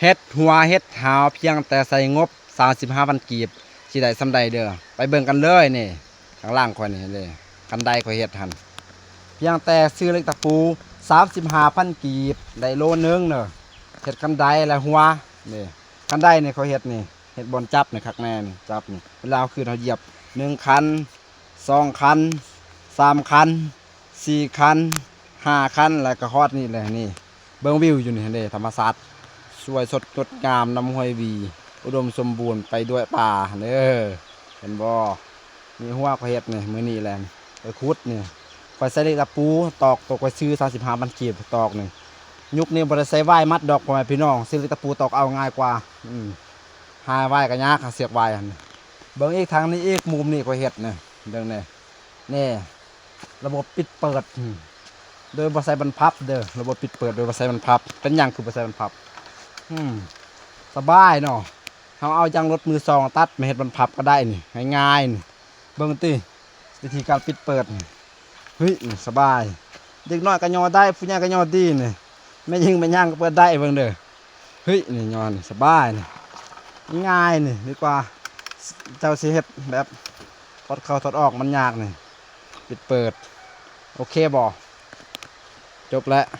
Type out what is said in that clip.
ເຮັດຫົວເຮັດຫາວ ພຽງແຕ່ໃຊ້ງົບສາມສິບຫ້າພັນກີບ ຊິໄດ້ສ່ຳໃດເດີ. ໄປເບິ່ງກັນເລີຍນີ້ ຂ້າງຫຼັງຂ້ອຍນີ້ເດ້ ຄັນໄດຂ້ອຍເຮັດຫັ້ນ ພຽງແຕ່ຊື້ເຫຼັກຕະປູສາມສິບຫ້າພັນກີບ ໄດ້ໂລໜຶ່ງເດີ. ເຮັດຄັນໄດ ແລະ ຫົວນີ້ ຄັນໄດນີ້ຂ້ອຍເຮັດນີ້ ເຮັດບ່ອນຈັບນີ້ຄັກແນ່ນີ້ ຈັບນີ້ ເວລາເຮົາຂຶ້ນເຮົາຢຽບ ໜຶ່ງຄັນ ສອງຄັນ ສາມຄັນ ສີ່ຄັນ ຫ້າຄັນ ແລ້ວກໍຮອດນີ້ແຫຼະນີ້. ເບິ່ງວິວຢູ່ນີ້ຫັ້ນເດ້ ທຳມະຊາດສວຍສົດງົດງາມ ນ້ຳຫ້ວຍຫວີ ອຸດົມສົມບູນໄປດ້ວຍປ່າຫັ້ນເດີ. ເຫັນບໍ່? ນີ້ຫົວຂ້ອຍເຮັດນີ້ ມື້ນີ້ແຫຼະ ຂ້ອຍຂຸດນີ້ ຂ້ອຍໃຊ້ເຫຼັກຕະປູຕອກ ໂຕຂ້ອຍຊື້ສາມສິບຫ້າພັນກີບຕອກນີ້. ຍຸກນີ້ບໍ່ໄດ້ໃຊ້ຫວາຍມັດດອກ ພໍ່ແມ່ພີ່ນ້ອງ ຊື້ເຫຼັກຕະປູຕອກເອົາງ່າຍກວ່າ. ອືມ ຫາຫວາຍກໍຍາກ ຫາເຊືອກຫວາຍຫັ້ນ. ເບິ່ງອີກທາງນີ້ອີກ ມຸມນີ້ຂ້ອຍເຮັດນີ້ ເບິ່ງແນ່ ນີ້ ລະບົບປິດເປີດ ໂດຍບໍ່ໃສ່ບັນພັບເດີ ລະບົບປິດເປີດໂດຍບໍ່ໃສ່ບັນພັບ. ເປັນຫຍັງຄືບໍ່ໃສ່ບັນພັບ? ອືມ ສະບາຍເນາະ ເຮົາເອົາຢາງລົດມືສອງຕັດມາເຮັດບັນພັບກໍໄດ້ນີ້ ງ່າຍໆນີ້. ເບິ່ງຕິ ວິທີການປິດເປີດນີ້ ເຮີ້ຍ ສະບາຍ. ເດັກນ້ອຍກໍຍໍໄດ້ ຜູ້ໃຫຍ່ກໍຍໍດີນີ້ ແມ່ຍິງແມ່ຍ່າງກໍເປີດໄດ້ ເບິ່ງເດີ. ເຮີ້ຍ ນີ້ຍ້ອນສະບາຍນີ້ ງ່າຍນີ້ ດີກວ່າເຈົ້າຊິເຮັດແບບຖອດເຂົ້າຖອດອອກ ມັນຍາກນີ້. ປິດເປີດ ໂອເຄບໍ່? ຈົບແລ້ວ